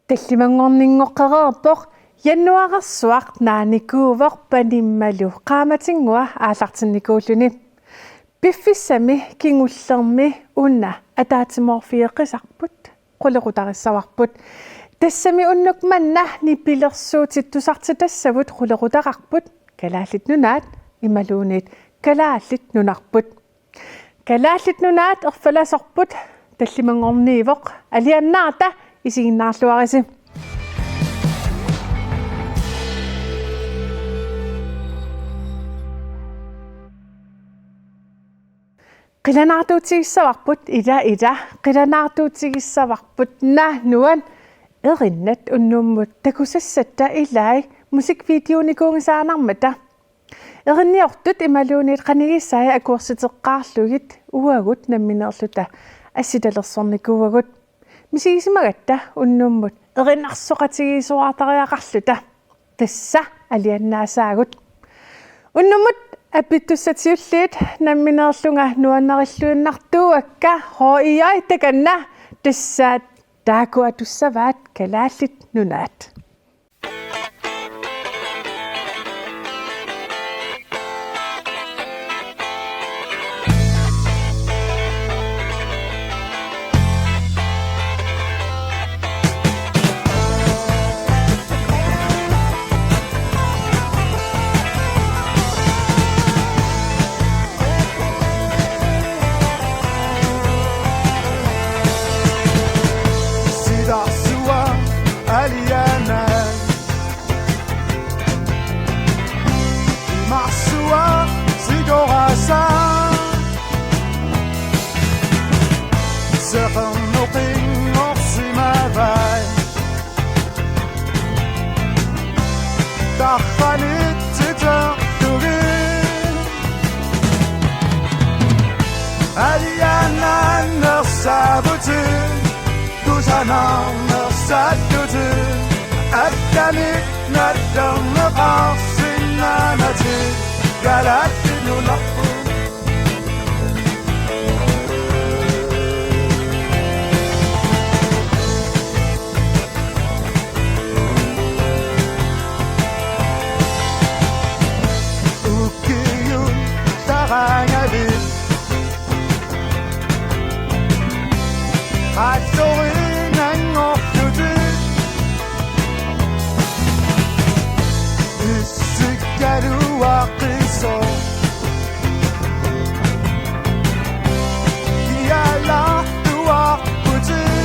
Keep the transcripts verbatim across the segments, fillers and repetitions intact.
Tallimanngorninngoqqereerpoq, januaarersuaq naanikuuvoq panimmalu qaamatinnguaq aallartinnikuulluni. Piffissami kingullermi una ataatsimoorfigeqqisarput qulequtarissavarput. Tassami unnuk manna nipilersuutit tusartitassavut qulequtaqarput, Kalaallit Nunaat imaluunniit Kalaallit Nunarput. Kalaallit Nunaat erfalasorput tallimanngorniivoq, alianaarta isiginnaarluarisi. Qilanaartuutigissavarput, ila ila, qilanaartuutigissavarput, naa nuan, erinnat unnummut takusassatta ilai musikvideonikuunngisaannarmata. Erinniortut imaluunniit qanigisai akuersiteqqaarlugit uagut nammineerluta assitalersornikuuagut. Misigisimagatta unnummut erinarsoqatigiissuartariaqarluta. Tassa alianaasaagut. Unnummut appittussat siulliit nammineerlunga nuannarilluinnartuuakka. H I J takanna, tassaat taakku atussavaat Kalaallit Nunaat. Silarsuaq alianaat. Imarsuaq sikoraasaaq. Seqernup inngorsimavai. Tarranittiterlugit. Alianaannersaavutit. Kusanarnersaallutit. Allanik nallerneqarsinnaanatik. Kalaallit Nunarput. Ukiut taraangavit. Qalluinanngorlutit. Issikkaluaqisoq. Kialaartuarputit.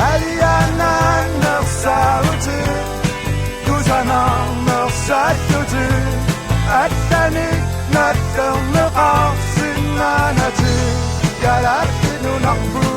Alianaannersaavutit. Kusanarnersaallutit. Allanik nallerneqarsinnaanatik. Kalaallit Nunarput.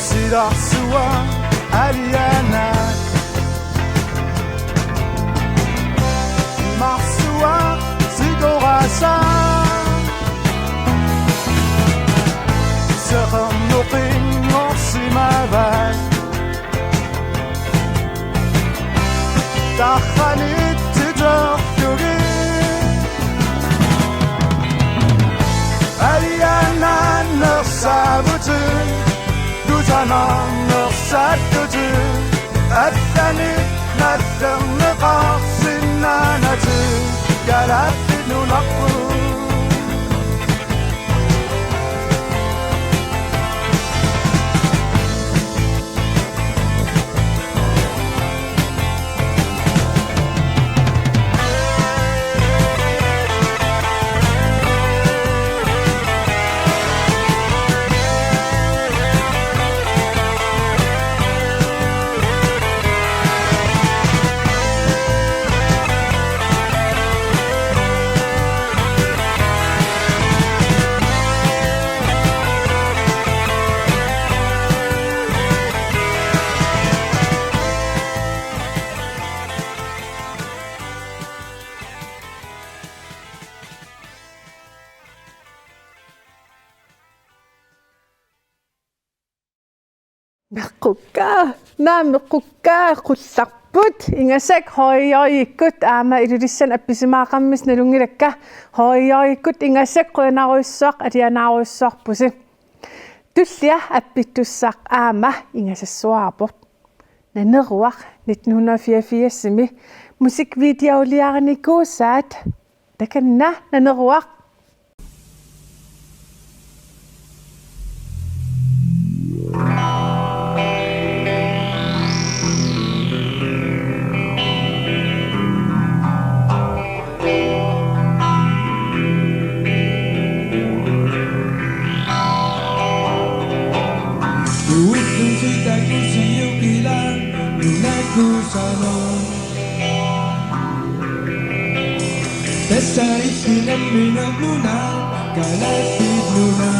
Silarsuaq alianaat. Imarsuaq sikoraasaaq. Seqernup inngorsimavai. Tarranittiterlugit. Alianaannersaavutit. Kusanarnersaallutit. Allanik nallerneqarsinnaanatik. Kalaallit Nunarput. Meqqukka, naa meqqukka, qullarput, ingasak H J J-ikkut, aamma Ilulissani appisimaaqarmisi nalunngilakka, H J J-ikkut ingasak qujanarujussuaq, alianaarujussuarpusi. Tullia appittussaq aamma ingasassuarpoq. Naneruaq nitten hundrede og fireogfirsimi musikvideouliarinikuusaat. Takanna Naneruaq. Tassa issi nammineq nuna, kalaallit nuna.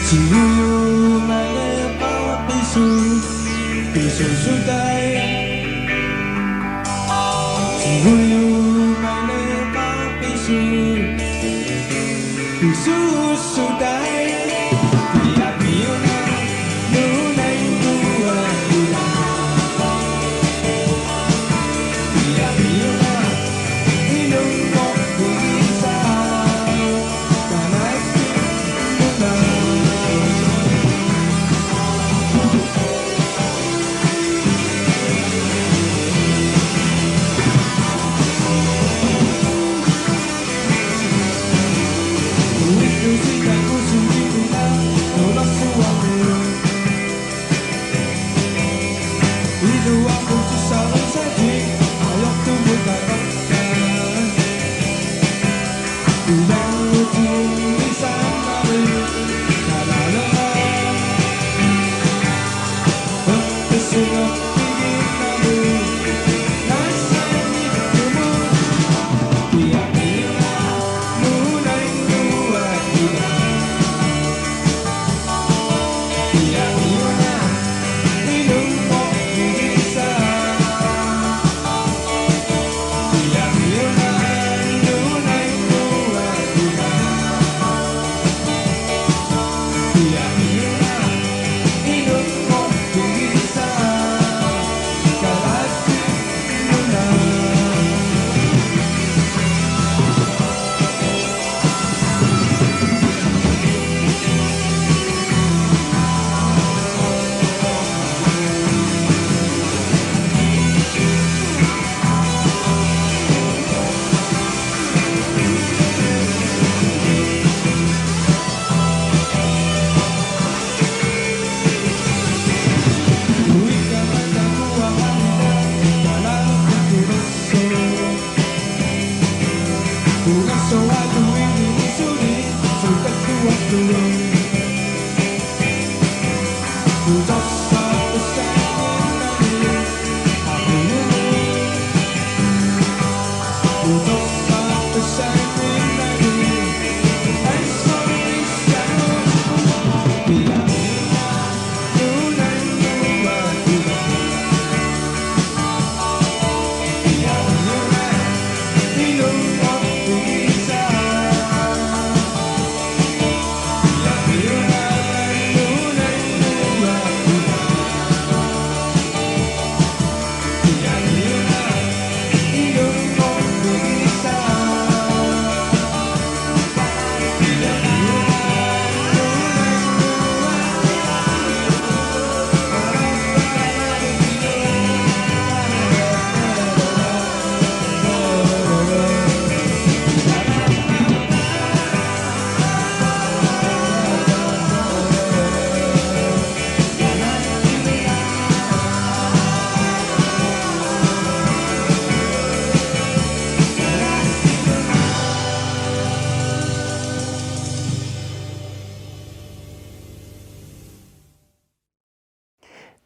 Tigujumaleqaaq pisu-, pisuussutai. Tigujumaleqaaq pisu-, pisuussutai.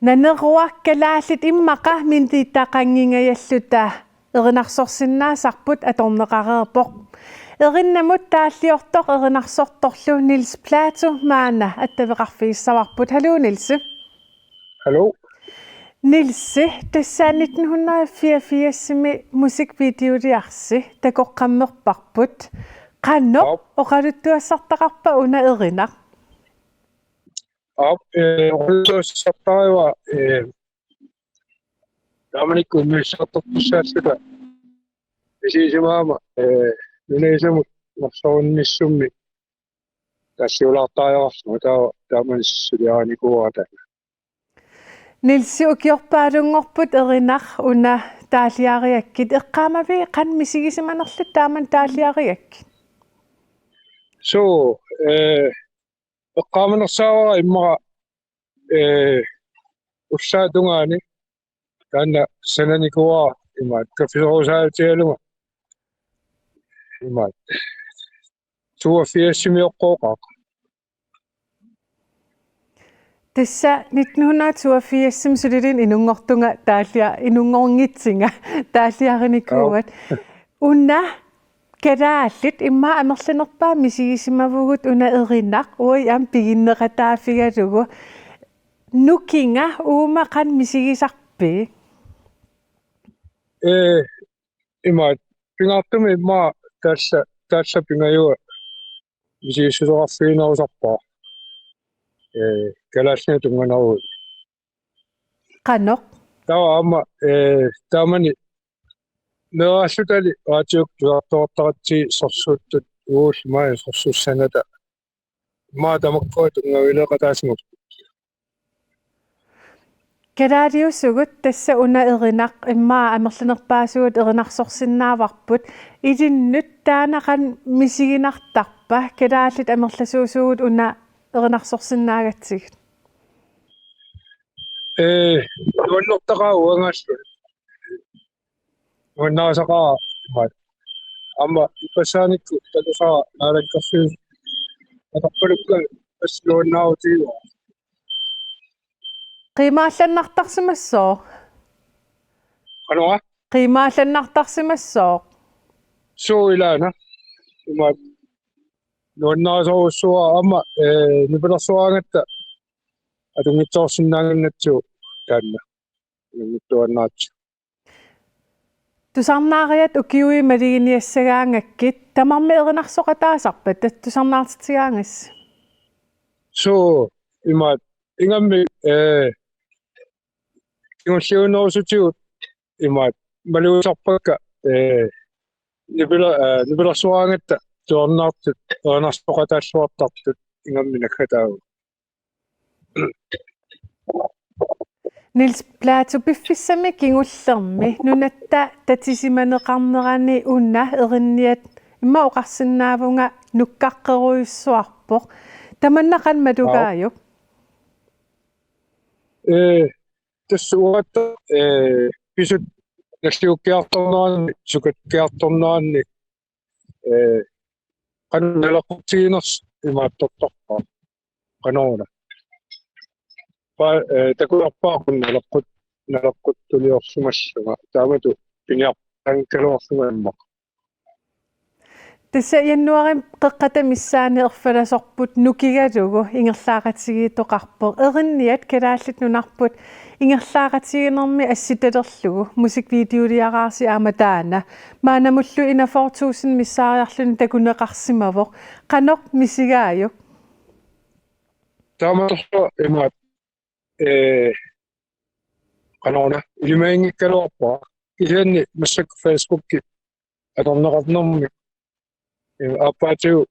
Naneruaq, kalaallit immaqa mintiittaqanngingajalluta erinarsorsinnaasarput atorneqareerpoq. Erinnamut taalliortoq erinarsortorlu Niels Platou maanna attaveqarfigissavarput. Haluu, Niels. Hallo. Niels, tassa nitten hundrede og fireogfirsimi musikvideoliarsi takoqqammerparput. Qanoq Joo. oqaluttuassartaqarpa una erinaq? Aap, eh, oqaluttuassartarivara, eh, taamanikkut immiussisartortussaalluta. Isiisimagama, eh, nunaisamut marsorunnissummik taassiulaartariaqarlugu taava taamani suliarinikuuara taanna. Niels, ukiorpaalunngorput Erinaq una taalliarigakkit, eqqaamavigit qanoq misigisimanerlutit taamani taalliarigakkit? Suu, eh, eqqaamanersaavara immaqa, eh, ullaap tungaani taanna sananikuuara imaattoq kaffisorusaatigalunga imaattoq toogfirsimi oqqooqaaq. Tassa nitten hundrede toogfirsimi sulilin inunngortunga taallia-, inunngorngitsinga taalliarinikuuat. Aap. Una kalaallit immaqa amerlanerpaat misigisimavugut una Erinaq uagut aamma piginneqataaffigalugu. Nukinga uuma qanoq misigisarpit? Eh, imaattoq pingaartumik immaqa tassa, tassa pingajuat misigissuseqarfiginerusarpara. Eh, kalaallinut tunnganeruit. Qanoq? Taava aamma, eh, taamani meeraallutali raatiukkut tusartoortaratsigit sorsuuttut uulli maani sorsussanata. Immaqa tamakkua tunngavileeqataasimavoq. Kalaaliusugut tassa una Erinaq immaqa amerlanerpaasugut erinarsorsinnaavarput. Ilinnut taanna qanoq misiginartarpa kalaallit amerlasuusugut una erinarsorsinnaagatsigit? Eh, nuannertaqaaq uangaalluni. Nuannarisaqaara imaattoq. Aamma ippassaanikku takusara naalakkersuisut atorpalukkaanni tassa nuannaarutigaara. Qiimaallannartarsimassooq? Qanoq? Qiimaallannartarsimassooq? Suu, ilaana. Imaattoq nuannarisorujussuuara aamma, eh, nipilersuaraangatta atunngitsoorsinnaannginnatsigu taanna. Nuannaartigu. Tusarnaariat ukiui maluginiassagaangakkit tamarmik erinarsoqataasarpat tassa tusarnaartitsigaangassi? Suu, imaattoq ingammik, eh, kingulliunerusutigut imaattoq malugisarpakka, eh, nipila-, eh, nipilersuaraangatta tusarnaartut erinarsoqataalluartartut ingammik naggataavut. Niels Platou, piffissami kingullermi nunatta tatisimaneqarnerani una Erinniat immaqa oqarsinnaavunga nukkaqqerujussuarpoq. Tamanna qanoq malugaajuk? Eh, tassa uatta, eh, pisut nalliukkiartorneranni, sukatkiartorneranni, eh, qanoq naleqqutsiginersoq imaattortarpara. Qanoruna. Pa-, eh, takulerpara qanoq naleqqut-, naleqquttuliorsimassunga. Taamatut piniarpaanngikkaluarlunga immaqa. Tassa januaarimi qeqqata missaani erfalasorput nukigalugu ingerlaaqatigiittoqarpoq. Erinniat Kalaallit Nunarput ingerlaaqatigiinnermi assitalerlugu musikvideoliaraarsi aamma taanna. Maannamullu enogfyrre tusind missaariarluni takuneqarsimavoq. Qanoq misigaajuk? Taamatorlu imaat, eh, qanoruna, ilimaginngikkaluarpara. Kisianni massakkut Facebooki atorneqarnermi, eh, aappaatigut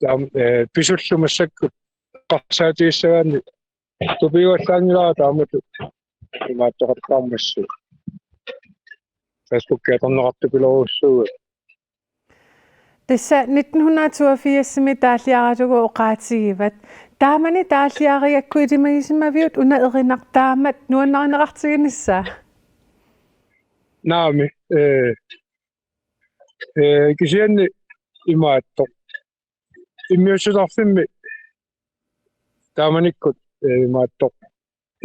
taam-, eh, pisullu massakkut eqqarsaatigissagaanni tupiuallaanngilara taamatut imaattoqattaarmassuk. Facebooki atorneqartupilorujussuuvoq. Tassa nitten hundrede toogfirsimi taalliaralugu oqaatigivat. Taamani taalliarigakku ilimagisimaviuk una Erinaq taamatut nuannarineqartiginissaa? Naamik, eh, eh, kisianni imaattoq. Immiussisarfimmi taamanikkut, eh, imaattoq.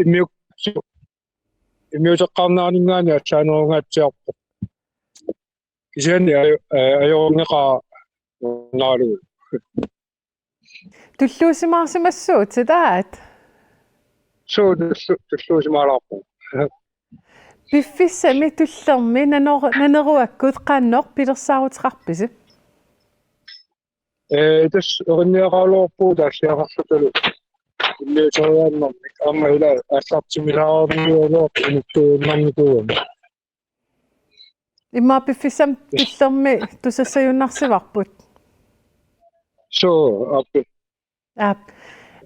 Immiuk-, immiuteqqaarneraninngaanniit atsaanerungaatsiarpoq. Kisianni ajo-, eh, ajorinngeqaara naalugu. Tulluusimaarsimassuutit aat? Suu, tullu-, tulluusimaalaarpugut. Piffissami tullermi nanor-, naneruakkut qanoq pilersaaruteqarpisi? Eh, tassa erinniaqaraluarpugut taalliaqarlutalu. Tulliuteriaannarmik aamma ila aallartimilaarniualuaq inuttuinnarnikuugama. Immaqa piffissami pillermi tusassajunnaarsivarput. Suu, aappi. Aap.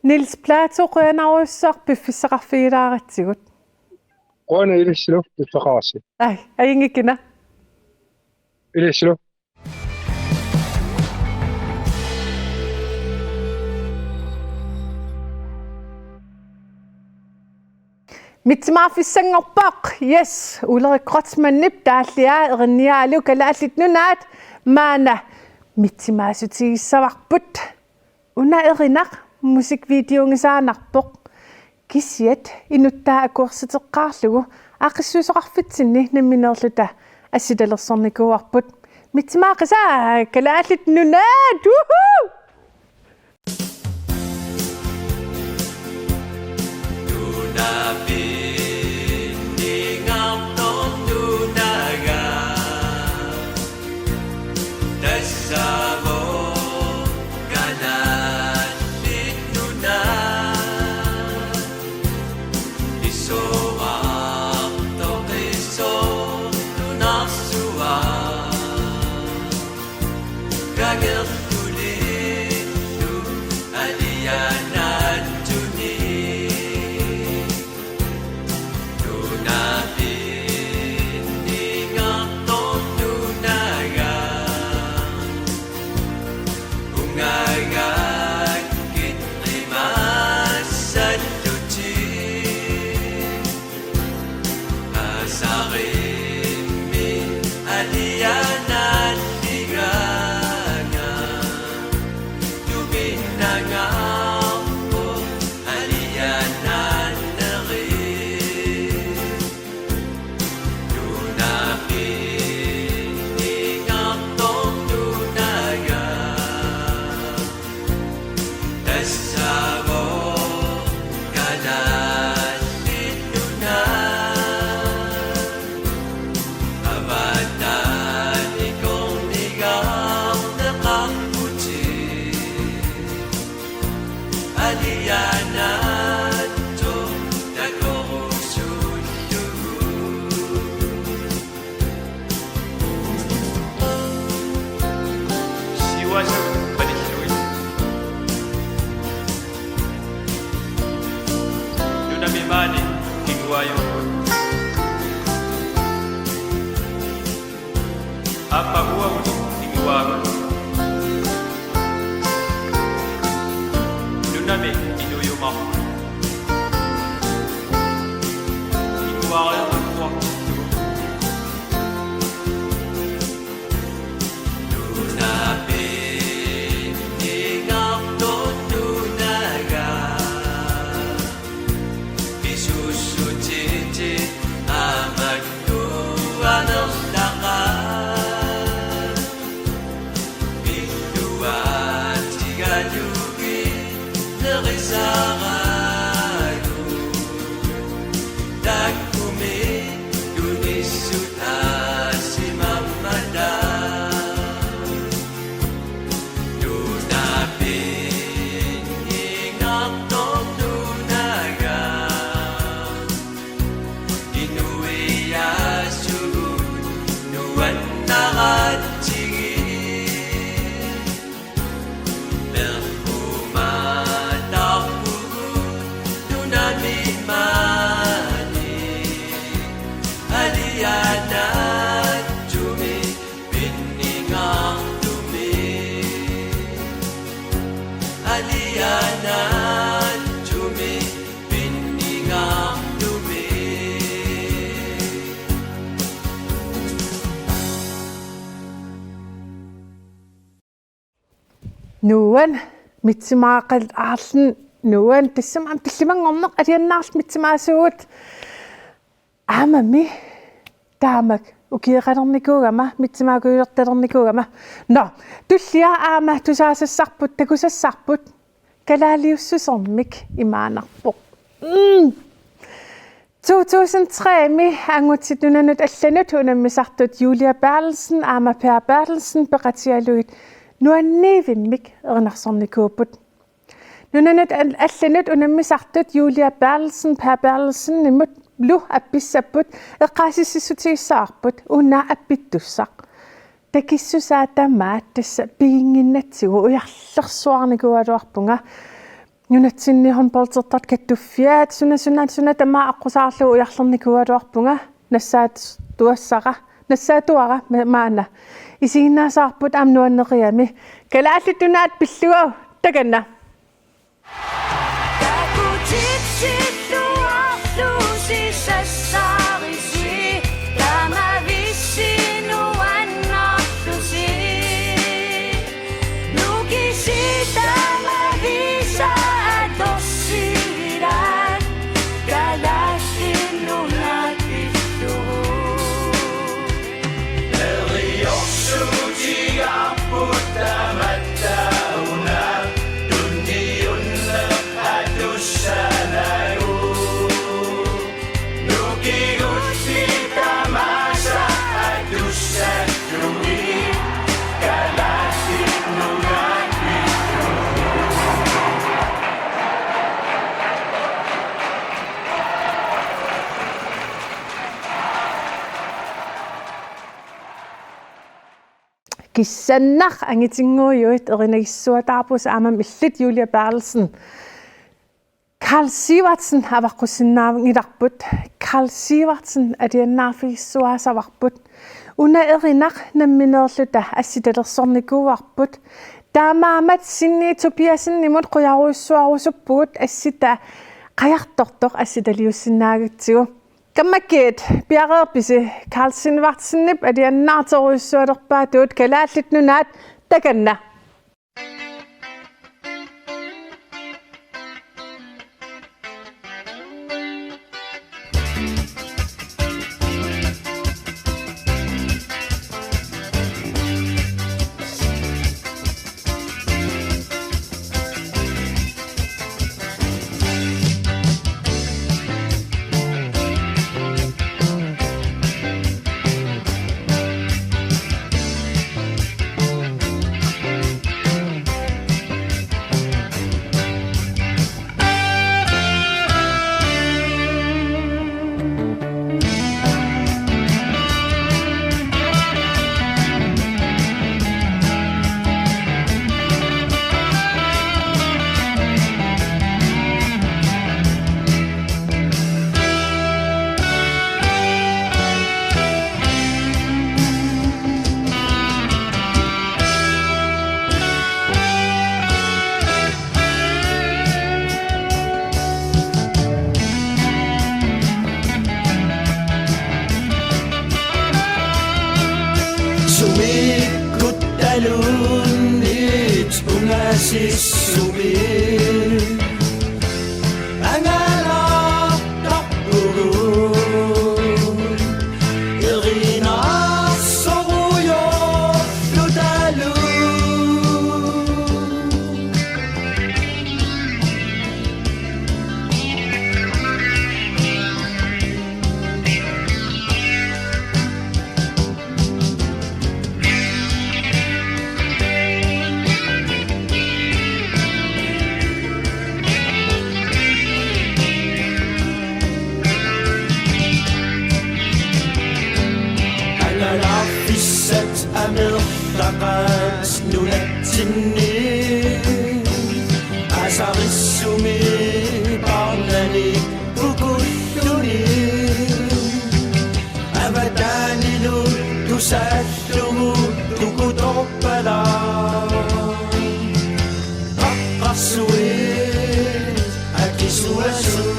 Niels Plato, qujanarsuaq piffissaqarfigilaaratsigut. Qujanaq ilissilu piffissaqarassi. Ai, ajunngikkinnga. Ilissilu. Mitsimaaffissanngorpoq, yes, Ulrik Kreutzmannip taalliaa erinniaalu Kalaallit Nunaat maanna mitsimaassutigissavarput. Una erinaq musikvideoungisaannarpoq. Kisiat inuttaa akuersiteqqaarlugu aaqqissuisoqarfitsinni nammineerluta assitalersornikuuarput. Mitsimaaqqisa Kalaallit Nunaat! Woohoo! Siuaasut malillugit. Nunami maani kinguaajupput. Aappaat uagut kinguaagut. Nunami inuujumaarput. Kinguaariarnikuuarput. Nuan, Mitsimaaqqat Aarlun, Nuan, tassami aamma tallimanngorneq alianaarlugu mitsimaasuugut. Aammami taamak ukioqalernikuugama, mitsimaakujulertalernikuugama. Nå, tullia aamma tusaasassarput, takusassarput, kalaaliussusermik imaanarpoq. Mm. To tusind tre-mi angutit nunanut allanut unammisartut Julia Berthelsen aamma Per Berthelsen peqatigalugit nuanniivimmik erinarsornikuupput. Nunanut al-, allanut unammisartut Julia Berthelsen, Per Berthelsenimut lu appissapput, eqqaasitsissutigissavarput, una appittussaq. Takissusaa tamaat tassa piginnginnatsigu ujarlersuarnikuugaluarpunga. Nunatsinni håndboldertartut kattuffiat, suna, suna, suna tamaat aqqusaarlugu ujarlernikuugaluarpunga. Nassaatuassara, nassaatuara ma-, maanna. Isiginnaassavarput aamma nuanneqigami. Kalaallit Nunaat pillugu, takanna. Kissannaq angitinnguujuit erinagissuataarpusi aammami illit Julia Berthelsen. Karl Sivertsen avaqqussinnaanngilarput. Karl Sivertsen alianaarfigissuaasavarput. Una erinaq nammineerluta assitalersornikuuarput. Taamaammat Sinni Tobiassenimut qujarujussuarusuppugut assita qajartortoq assitaliussinnaagatsigu. Kammakkit, piareerpisi Karl Sivertsenip alianaartorujussualerpaatut? Kalaallit Nunaat, takanna. Sumiikkuttaluunniit ungasissumik angalaartarpugut erinarsorujorlutalu. Angalaarfissat amerlaqaat nunatsinni asarissumik parnanik pukulluni. Avataanilu tusaallugu tukutorpalaaq. Qaqqarsuit akisuasut.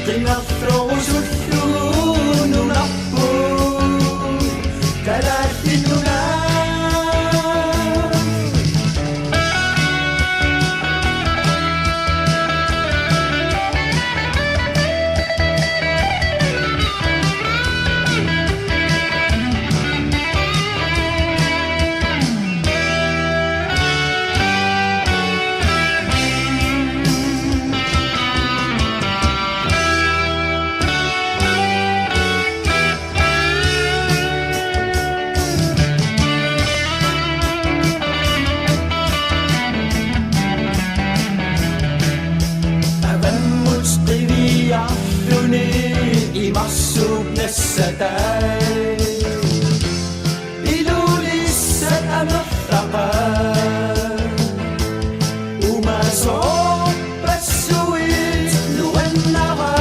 Qingarluusullugu nunarput Kalaallit Nunaat. Avammut qiviarluni imarsuup nassatai. Ilulissat amerlaqaat. Umasorpassuit nuannaraat.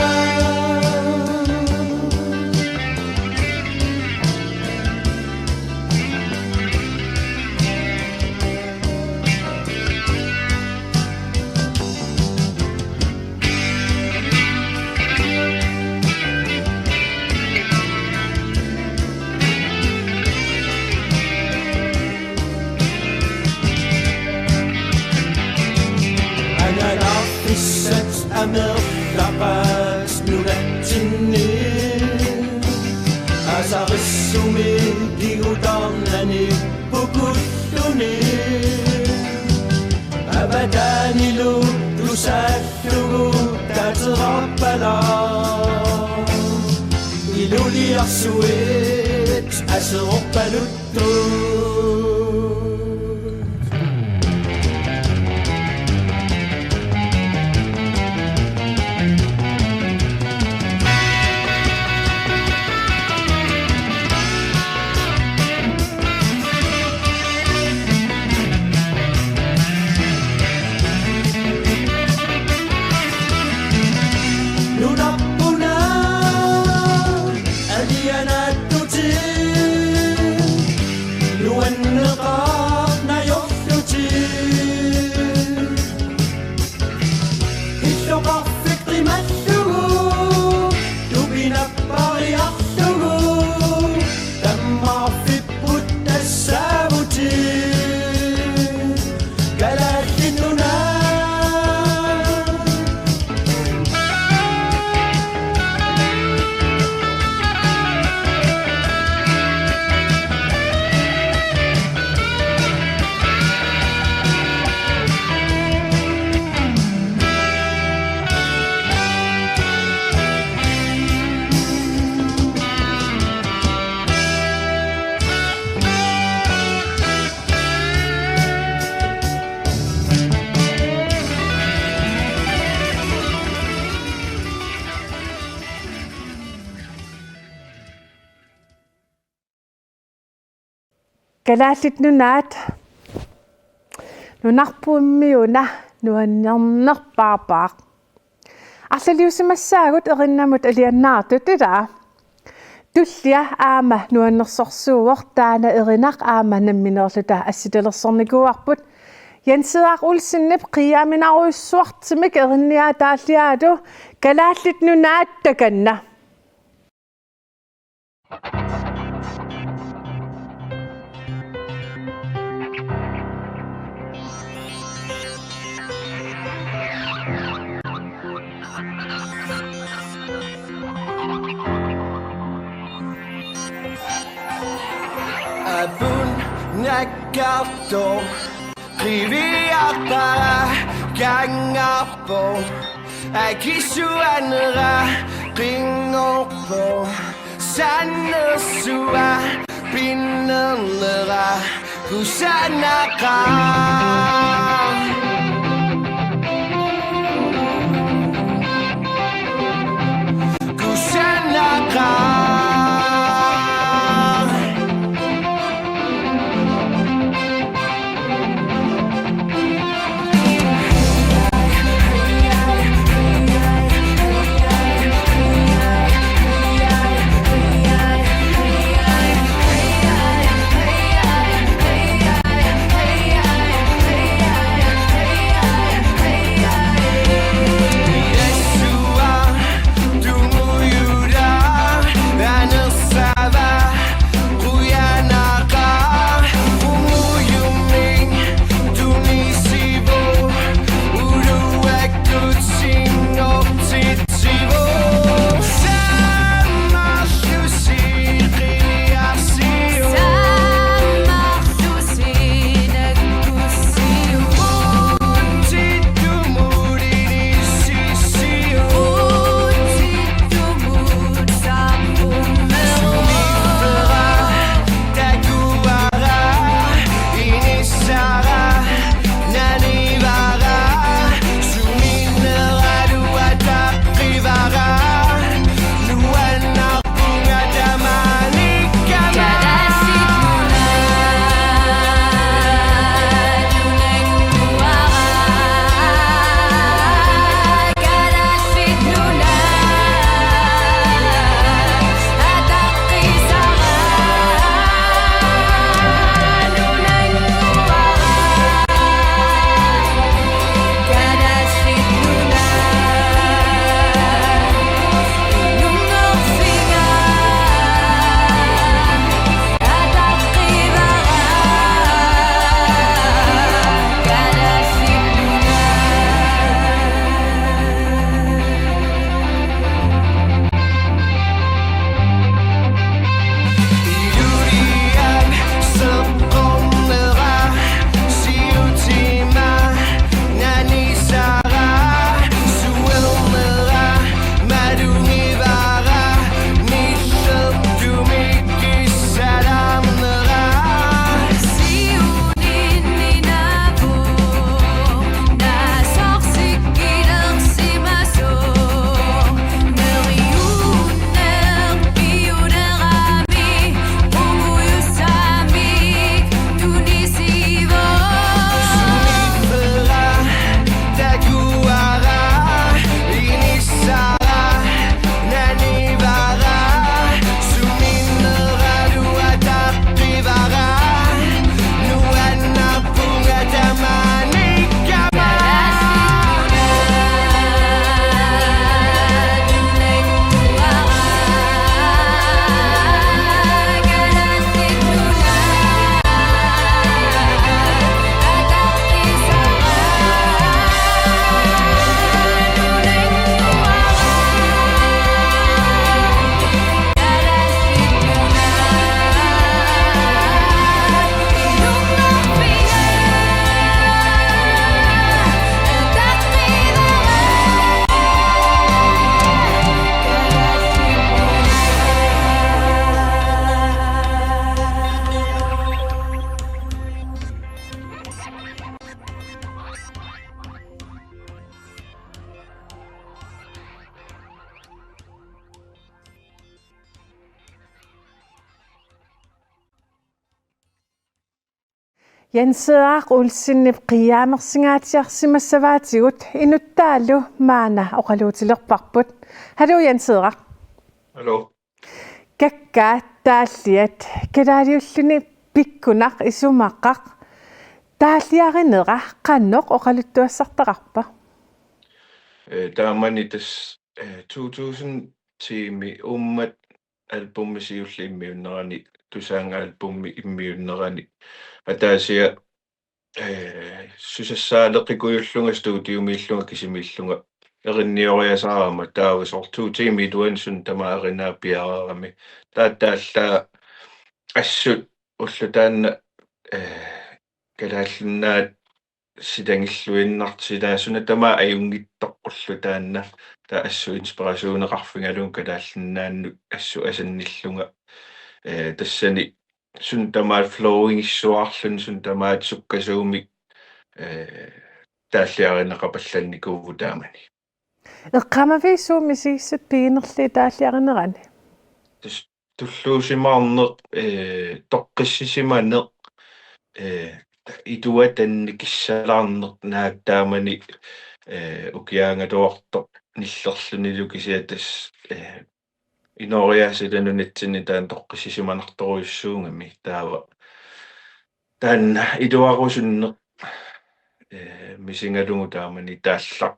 Angalaarfissat amerlaqaat nunatsinni. Asarissumik kigutaarnani pukulluni. Avataanilu tusaallugu taterarpalaaq. Iluliarsuit aserorpaluttut. Nunarput una alianaattutit nuanneqaaq najorlutit. Illoqarfik qimallugu tupinappariarlugu tammaarfipput tassaavutit Kalaallit Nunaat. Kalaallit Nunaat, nunarput immiuna nuannernerpaarpaaq. Arlaliusimassaagut erinnamut alianaartut, ilaa. Tullia aamma nuannersorsuuvoq, taanna erinaq aamma nammineerluta assitalersornikuuarput. Jens Edvard Olsenip qiiaminarujussuartumik erinniaataalliaatut Kalaallit Nunaat takanna. Apun nakkartoq qiviarpara kangarpoq, akisuanera qinngorpoq, sannersua pinnernera kusanaqaaq. Kusanaqaaq. Jens Edvard Olsenip qiiamersinngaatsiarsimassavaatigut inuttaalu maanna oqaluutilerparput. Hallo Jens Edvard. Hallo. Kakkaak taalliat kalaaliulluni pikkunaq isumaqaq. Taalliarinera qanoq oqaluttuassartaqarpa? Eh, taamani tassa eh, to tusind ti-mi uummat albummi siulleq immiunnerani, Tusaannga albummi immiunnerani ataasiarlunga eh, susassaaleqikkujullunga studiomiillunga kisimiillunga erinnioriasaarama taava soorlu to tiimit iluanni suna tamaat erinaa piareerami. Taava taallaat assut ulloq taanna eh, Kalaallit Nunaat silagilluinnartut sila suna tamaat ajunngitsoq ulloq taanna, taava assut inspirationeqarfigalugu Kalaallit Nunaannut assut asannillunga eh, tassani suna tamaat flowingissuarluni suna tamaat sukkasuumik eh, taalliarineqapallannikuuvugut taamani. Eqqaamaviuk suut misigissut piginerlugit taalliarinerani? Tassa tulluusimaarneq eh, toqqissisimaneq eh, iluatannik kissalaarneq naak taamani eh, ukiaangaluartoq nillerlunilu kisianni tassa eh, inooriaaseq ila nunatsinni taanna toqqissisimanartorujussuugami taava taanna iluarusunneq eh, misigalugu taamani taallaq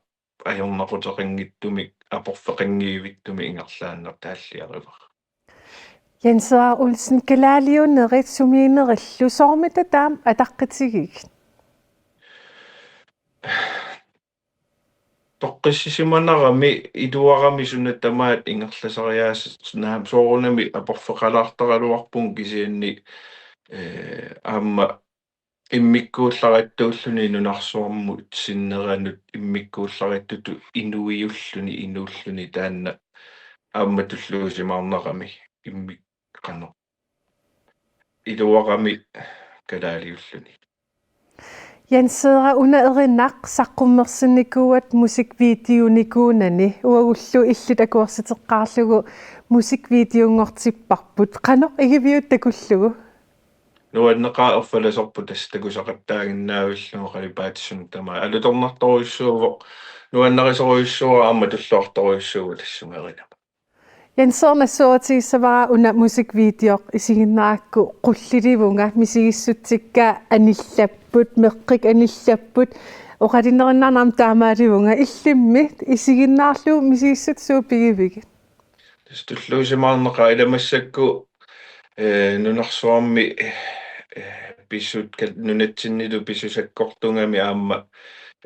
ajornaquteqanngitsumik aporfeqanngivitsumik ingerlaannaq taalliarivara. Jens Edvard Olsen, kalaaliunerit sumiinnerillu soormita taama ataqqitigigit? Toqqissisimanarami iluarami suna tamaat ingerlasariaasat naamik soorunami aporfeqalaartaraluarpugut kisianni eh, aamma immikkuullarattuulluni nunarsuarmut sinneranut immikkuullarattutut inuiulluni inuulluni taanna aamma tulluusimaarnarami immik- qanoq iluarami kalaaliulluni. Jens Edvard, una erinnaq saqqummersinnikuuat musikvideonikuunani, uagullu illit akuersiteqqaarlugu musikvideonngortipparput. Qanoq igiviuk takullugu? Nuanneqaaq, erfalasorpoq tassa takusaqattaaginnaavillugu qalipaatit suna tamaat. Alutornartorujussuuvoq, nuannarisorujussuuara aamma tulluartorujussuuvoq tassunga erinama. Jens Edvard, nassuerutigisavara una musikvideoq isiginnarakku qullilivunga, misigissutsikka anillapput, meqqik anillapput, oqalunnerinnarnarmi taamaalivunga, illimmi isiginnaarlugu misigissutsit suut pigivigit? Tassa tulluusimaarneqaaq, ila massakkut eh, nunarsuarmi eh, pisut kal- nunatsinnilu pisut sakkortugami aamma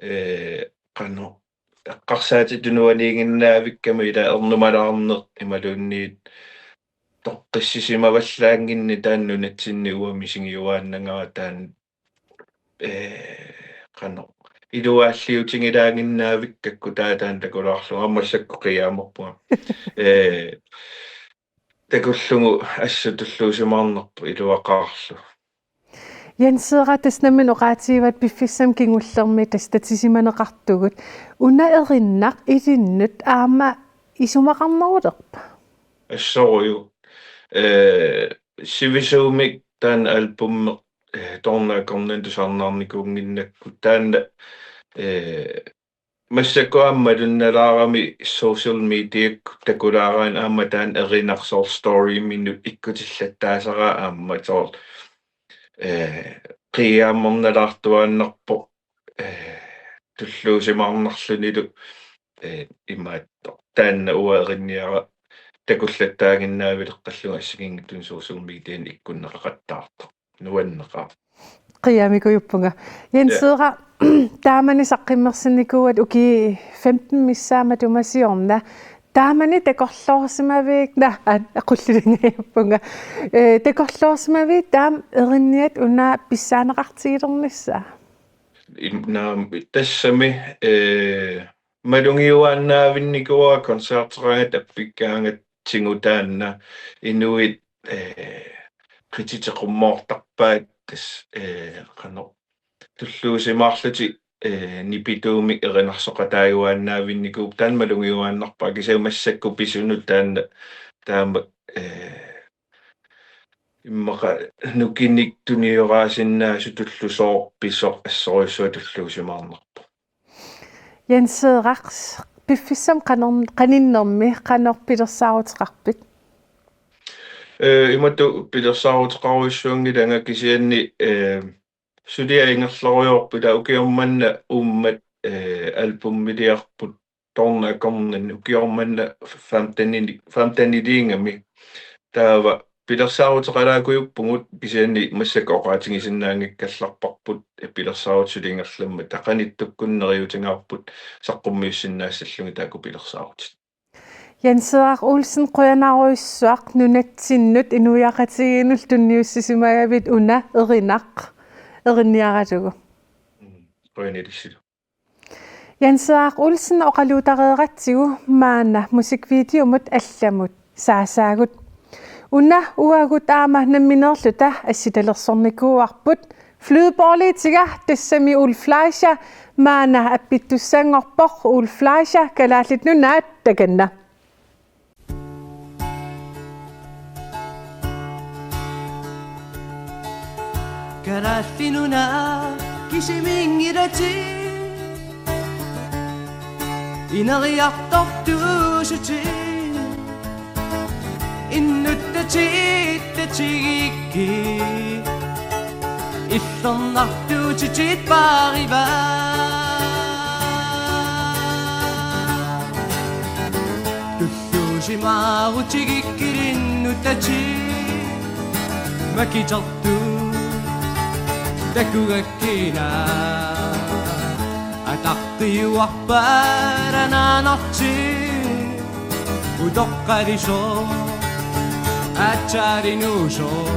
eh, qanoq eqqarsaatitut nuanniiginnaavikkami ila ernumalaarneq imaluunniit toqqissisimavallaannginneq taanna nunatsinni uanga misigiuaannagara taanna eh, qanoq iluaalliutigilaaginnaavikkakku taava taanna takulaarlugu aamma massakkut qiiamerpunga. Eh, takullugu assut tulluusimaarnerput iluaqaarlugu. Jens Edvard, tassa nammineq oqaatigivat piffissami kingullermi tassa tatisimaneqartugut. Una erinnaq ilinnut aamma isumaqarnerulerpa? Assorujuk. Eh, sivisuumik taanna albummeq eh, Tornaq Akornanni tusarnaarnikuunnginnakku taanna eh, massakkut aamma malunnalaarami social mediakkut takulaaraanni aamma taanna erinnaq soorlu storyminut ikkutillattaasara aamma soorlu eh, qiiammernalaartuaannarpoq eh, tulluusimaarnarlunilu eh, imaattoq. Taanna uanga erinniara takullattaaginnaavileqqallunga assigiinngitsunik social medianik ikkunneqaqattaartoq. Nuanneqaaq. Qiiamikujuppunga. Jens Edvard, taamani saqqummersinnikuuat ukiut femten missaat matuma siorna. Taamani takorloorsimaviuk, naa, aa, qullilinngaajuppunga. Eh, takorloorsimaviuk taama erinniat una pissaaneqartigilernissaa? Im- naam, tassami eh, malugiuaannaavinnikuuara koncerteraangatta appikkaangatsigu taanna inuit eh, qititeqummoortarpaat tassa eh, qanoq tulluusimaarlutik eh, nipituumik erinarsoqataajuaannaavinnikuupput taanna malugiuaannarpara kisianni massakkut pisunut taanna taama eh, immaqa nukinnik tunioraasinnaasutullu soorpisoq assorujussuaq tulluusimaarnarpoq. Jens Heerak, piffissami qaner-, qaninnermi qanoq pilersaaruteqarpit? Ee, imatut pilersaaruteqarujussuanngilanga kisianni, ee, suliaq ingerlarujoorput, ila ukioq manna uummat, ee, albumiliarput Tornakornan ukioq manna femtenini-, femteniliigami. Taava pilersaaruteqalaakujuppugut kisianni massakkut oqaatigisinnaanngikkallarparput, ee, pilersaarutit suli ingerlammata, qanittukkut neriuutigaarput saqqummiussinnaassallugit taakku pilersaarutit. Jens Heerak Olsen, qujanarujussuaq nunatsinnut inuiaqatigiinnullu tunniussisimagavit una erinaq, erinniaralugu. Mm, qujanaq ilissilu. Jens Heerak Olsen, oqaluutereeratsigu maanna musikvideomut allamut saasaagut. Una uagut aamma nammineerluta assitalersornikuuarput. Flødebolletiga tassami Ulf Fleischer maanna appittussanngorpoq. Ulf Fleischer, Kalaallit Nunaat, takanna. Kalaallit Nunaat kisimiinngilatit, ineriartortuusutit, innuttatit tatigikkit, illernartuutitit paarivaat. Tulluusimaarutigikkit innuttatit, makitertut takugakkit ataqqiuarpaat anaanartit, utoqqalisoq aatsaat inuusoq.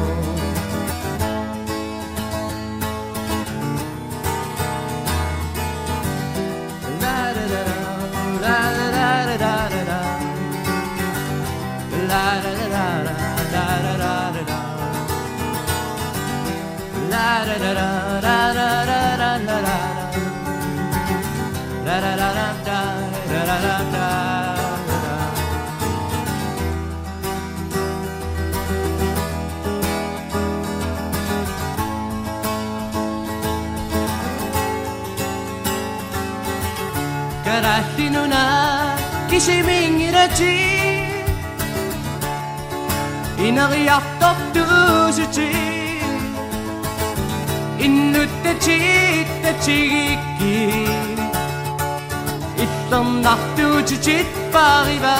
Kalaallit Nunaat kisimiinngilatit, ineriartortuusutit, innuttatit tatigikkit, illernartuutitit paarivaat.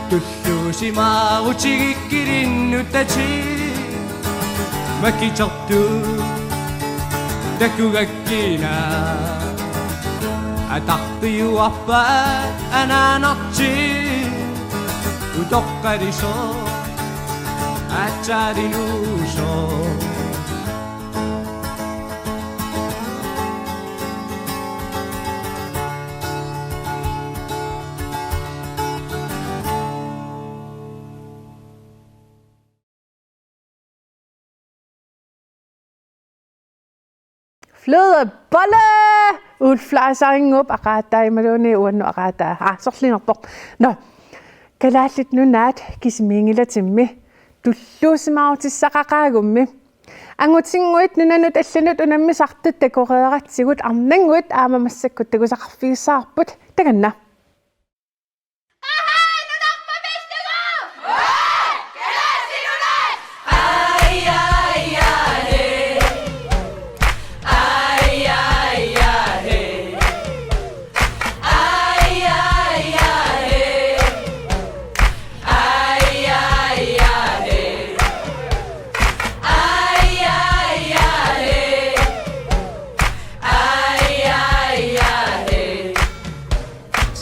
Tulluusimaarutigikkit innuttatit, makitertut takugakkit ataqqiuarpaat anaanartit, utoqqalisoq aatsaat inuusoq. Flødebolle! Ulf Fleischer-innguup aqaataa imaluunniit uannut aqaataa. Aa, sorliinerpoq. Nå, Kalaallit Nunaat kisimiinngilatimmi tulluusimaarutissaqaqaagummi. Angutinnguit nunanut allanut unammisartut takoreeratsigut arnannguit aamma massakkut takusaqarfigissavarput, takanna.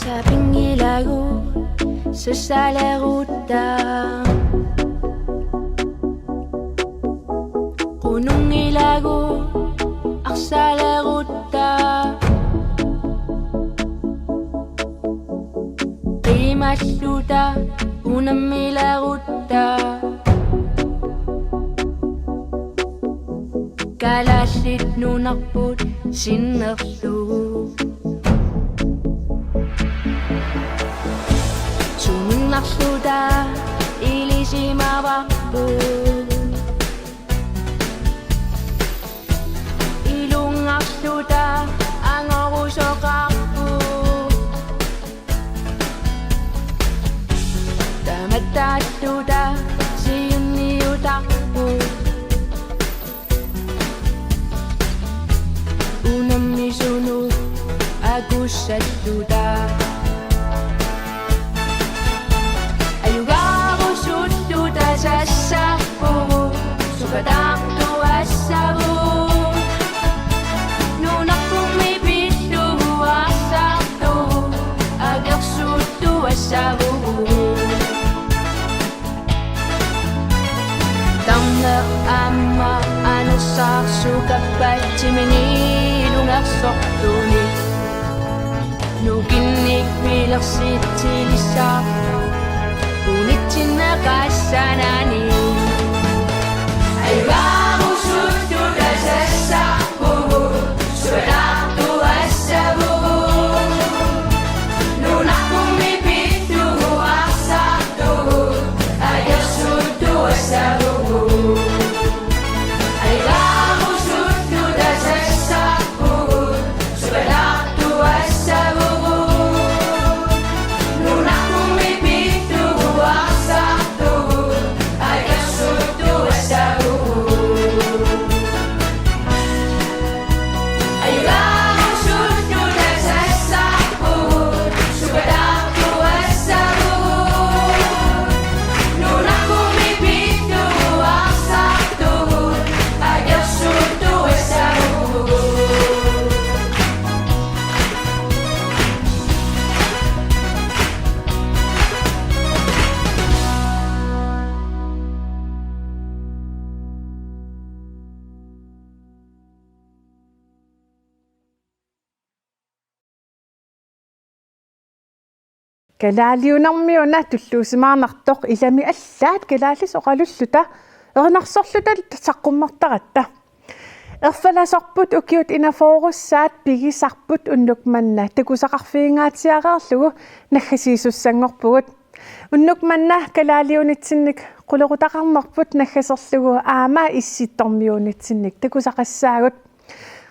Sapinngilagut, sassalerutta. Qununngilagut, arsalerutta. Qiimalluta, unammilerutta. Kalaallit Nunarput sinnerlugu. Sumi Arluta ilisimavarput. Ilungarluta angorusoqarput. Tamattaalluta siunniutarput. Unammisunut akussalluta. Ajugaarusulluta sassarpugut, sukataartuassavugut. Nunarpummi pillugu arsartugut, akersulluassavugut. Tarneq aamma anersaarsukappatsimini ilungersortuni. Nukinnik pilersitsilissaaq unitsinneqassanani. Ajugaarusulluta sassarpugut, sukataartuassavugut. Nunarpummi pillugu arsartugut, akersulluassavugut. Ajugaarusulluta sassarpugut, sukataartuassavugut. Nunarpummi pillugu arsartugut, akersulluassavugut. Kalaaliunermi una tulluusimaarnartoq, ilami allaat kalaallisut oqalulluta erinarsorluta saqqummertaratta. Erfalasorput ukiut enogfyrre-ssaat pigisarput unnuk manna takusaqarfigingaatsiareerlugu naggasiisussanngorpugut. Unnuk manna kalaaliunitsinnik qulerutaqarnerput naggaserlugu aamma Issittormiuunitsinnik takusaqassaagut.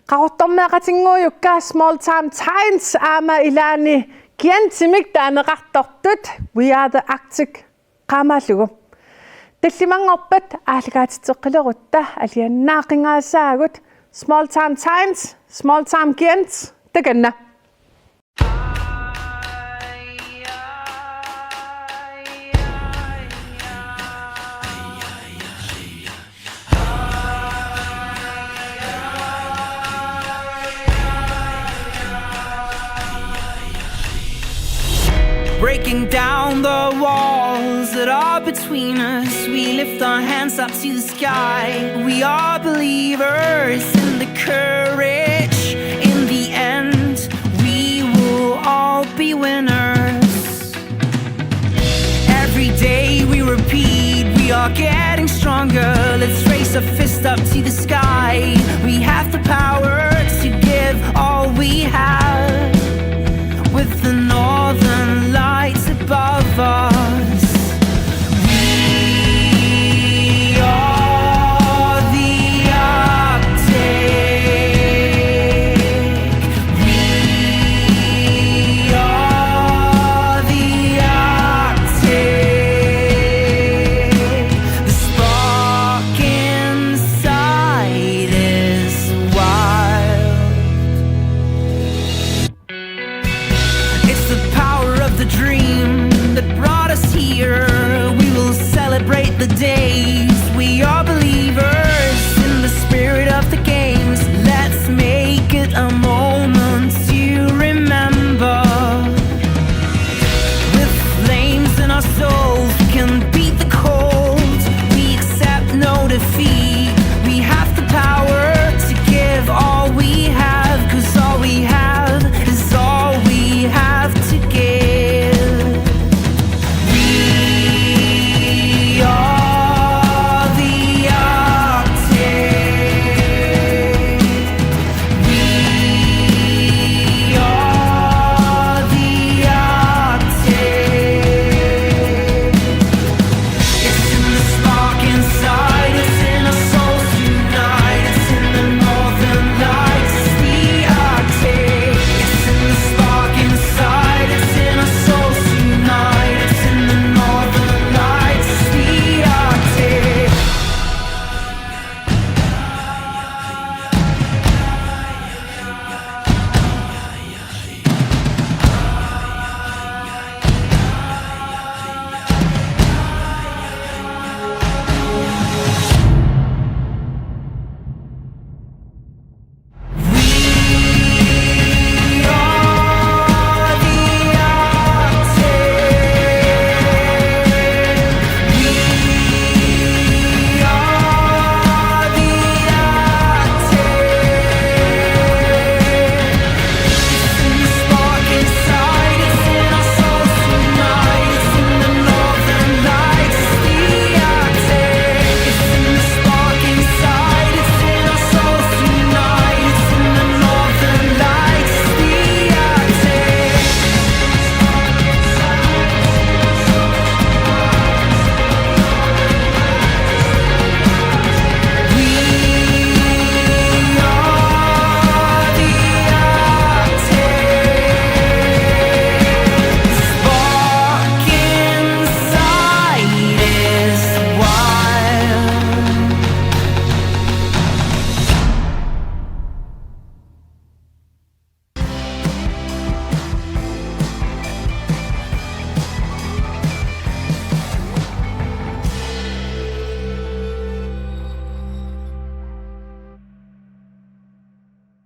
Qaqortormeeqatinnguujukka Small Time Giants aamma ilaanni Giantimik taaneqartortut We Are The Arctic qaamaallugu. Tallimanngorpat aallakaatitseqqilerutta alianaaqingaassaagut. Small Time Giants, Small Time Giants, takanna. Breaking down the walls that are between us, we lift our hands up to the sky. We are believers in the courage. In the end, we will all be winners. Every day we repeat, we are getting stronger. Let's raise a fist up to the sky. We have the power